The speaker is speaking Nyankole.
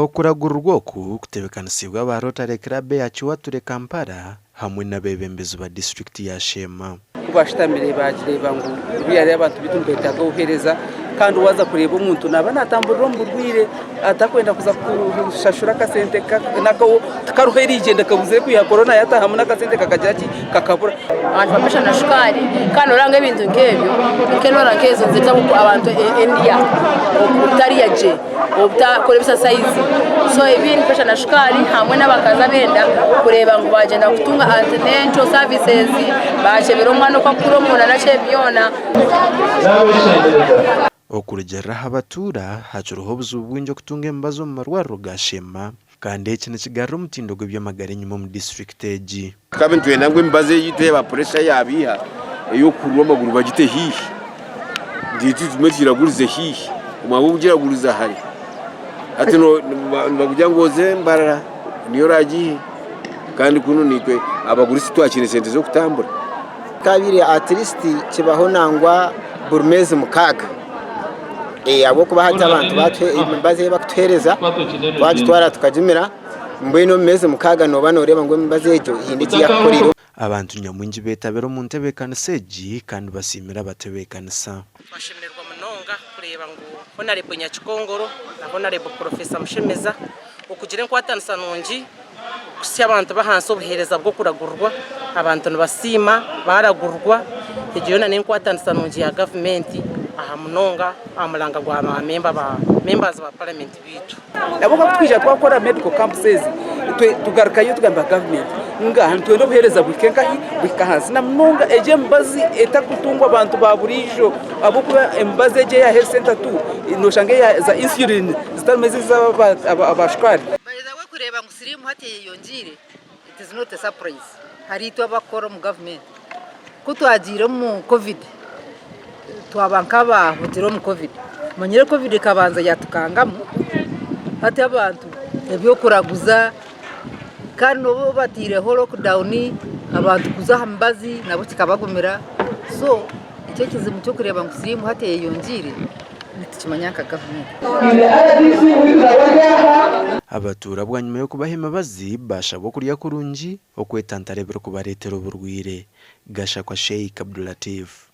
Okuragurirwa oku kutebekanisiibwe aba Rotary Club eya Kiwature Kampala hamwe n'abeebembezi ba disiturikiti ya Sheema. Ku baashutamire baagireeba ngu ruriya abantu beitu nibetaaga obuheereza kandi waaza kureeba omuntu naaba naatamburira omu burwaire atakwenda kuza kushashura akasente tikariho eriigyenda kabuzire kwiha korona yaataahamu n'akasente kakagira ki kakabura. Abantu bapesha na shukaari kandi noreeba ngu ebintu nk'ebyo nk'endwara nk'ezo nizireeta abantu endya obutarya gye obutakora ebisasayizi so ebi ni pesha na shukaari hamwe n'abakazi abenda kureeba ngu bagyenda kutunga antenatal services bakyebera omwana oku akukura omunda naki ebi byona. Okurugiirira aha batuura, hakiriho obuzibu bwingi okutunga emibazi omu marwariro ga Sheema kandi eki nikigarura omutindo gw'eby'amagara enyima omu disiturikiti egi. Tukaba nitwenda ngu emibazi ei eya puresha yaabiiha ey'okuhurura amaguru bagite haihi ngu tugume tugiragurize haihi omwanya gw'okugiraguriza hare. Hati nibakugira ngu oze Mbarara niyo oraagiihe kandi kunu naitwe abagurusi titwakiine sente z'okutambura. Kabaire at least kibaho nangwa buri meezi mukaaga ahabw'okuba hati abantu emibazi ei barikutuheereza twagitwara tukagimira mbwenu omu meezi mukaaga nooba nooreeba ngu emibazi egyo haine eki yaakukoreire. Abantu nyamwingi beetabire omu ntebeekanisa egi kandi basiimire abatebeekanisa. Twashemererwa munonga kureeba ngu Honarebo Nyakikongoro na Honarebo Professor Mushemeza okugira enkwatanisa nungi kuhitsya abantu b'ahansi obuheereza bw'okuragurirwa abantu nibasiima baaragurwa egyo yoona n'enkwatanisa nungi ya gavumenti aha munonga aha muranga gwa ba memba ba members ba paramenti beitu. Nabwo ku twija twakora medical camps ezi tugarukayo tugambira gavumenti ngu aha nitwenda obuheereza buhike nkahi buhike ahansi na munonga egyo emibazi etarikutungwa abantu ba buriijo ahabw'okuba emibazi egyo eya health center tu noshanga eza insulin zitarimu ezi eza shukaari. By the way kureeba ngu siriimu hati eyeyongyeire it is not a surprise ahari itwe abakukora omu gavumenti. Ku twagiire omu covid twaba nk'abahugire omu covid, omanyire covid ekabanza yatukangamu hati abantu eby'okuraguza kandi n'obu bataireho lockdown abantu kuza aha mibazi nabo kikabagumira so ekyo ekizibu ky'okureeba ngu siriimu hati eyeyongyeire nitukimanya nka gavumenti. Abatuura bwanyima y'okubaha emibazi baashabwa okurya kurungi, okwetantara ebirikubareetera oburwaire. Gashakwa Sheikh Abdulatif.